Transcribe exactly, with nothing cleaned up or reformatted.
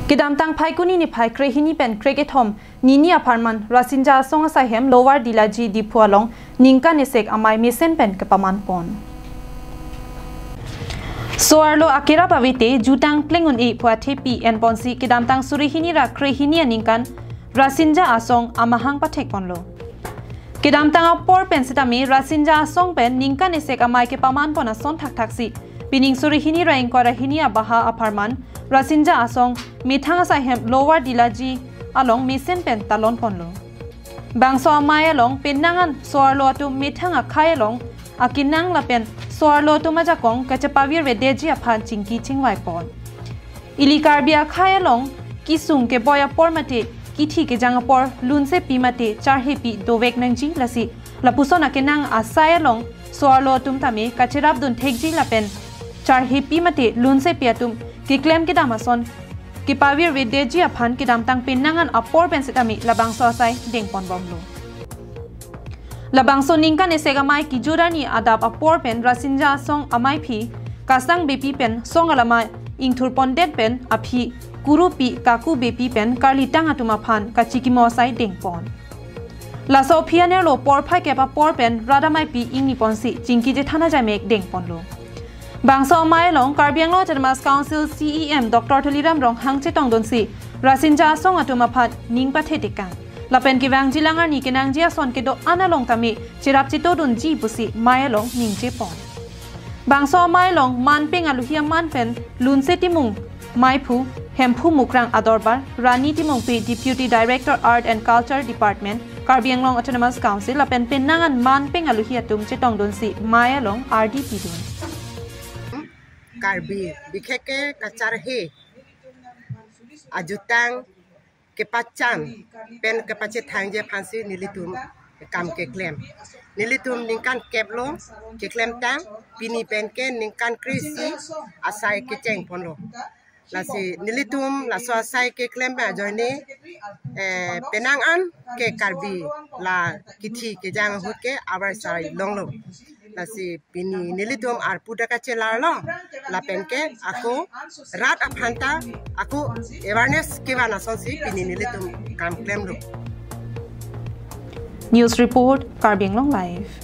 Kedamtang Phaikuni niphai krehini pen krekethom nini apharman Rasinja Asong asaihem Lower Dilaji Diphu along ningkan esek amei mesen pen kepaman pon. So-arlo akerap avete jutang pleng un-e pu athepi enponsi kedamtang suri hini ra krehini aningkan Rasinja Asong amahang pathek ponlo. Kedamtang apor pen setame Rasinja Asong pen ningkan esek amei kepaman pon ason thakthaksi pining suri hini ra ingkoi ra hini abaha apharman Rasinja Asong methang asaihem Lower Dilaji along mesen pen talon ponlo. Bangso amei along penang an so-arlo atum methang akhei along akenang lapen so-arlo atum ajakong kachepavir vedeji aphan chingki chingvai pon. Ili Karbi akhei along kesung keboi apor mate kithi kejang apor lunsepi mate charhepi dovek nangji, lasi lapuson akenang asai along so-arlo atum tame kacherapdun thekji lapen charhepi mate lunsepi atum keklem kedam ason kepavir vedeji aphan kedamtang penang an apor pen setame labangso asai dengponbomlo. Labangso ningkan esek amei kejut arni adap apor pen Rasinja Asong ameiphi Kasang Beypi pen Song Alama ingthurpondet pen aphi Kurupi Kaku Beypi pen Karlitang atum aphan kachikimo asai dengpon. Laso aphi anerlo porphai kep apor pen rat ameipi ingniponsi chingki chethan ajaimek dengponlo. Bangso amei along Karbi Anglong Autonomous Council C E M Doctor Tuliram Ronghang chetongdunsi Rasinja Asong atum aphan ning pathetekang lapen kevangjilang arni kenangji ason kedo-an along tame cherap chetodunji pusi mei along ningje pon. Bangso amei along manpeng aluhi aman pen Lunse Timung, Meiphu Hemphu Mukrang Adorbar, Rani Timungpi, Deputy Director Art and Culture Department, Karbi Anglong Autonomous Council lapen penang an manpeng aluhi atum chetongdunsi mei along ardi pidun. Karbi bikheke kacharhe ajutang kepachan pen kepachethangji aphansi nelitum kam keklem. Nelitum ningkan keplo keklemtang, pini pen ke ningkan kre-isi asai kechengponlo. Lasi nelitum laso asai keklem ajoine, eh, penang an ke Karbi la kithi kejang ahut ke abar sai longlo. Lasi pini nelitum arpu ta kachelarlo, lapen ke ako rat aphanta ako awareness kevan asonsi pini nelitum kam klemlo. News report, Karbi Anglong Live.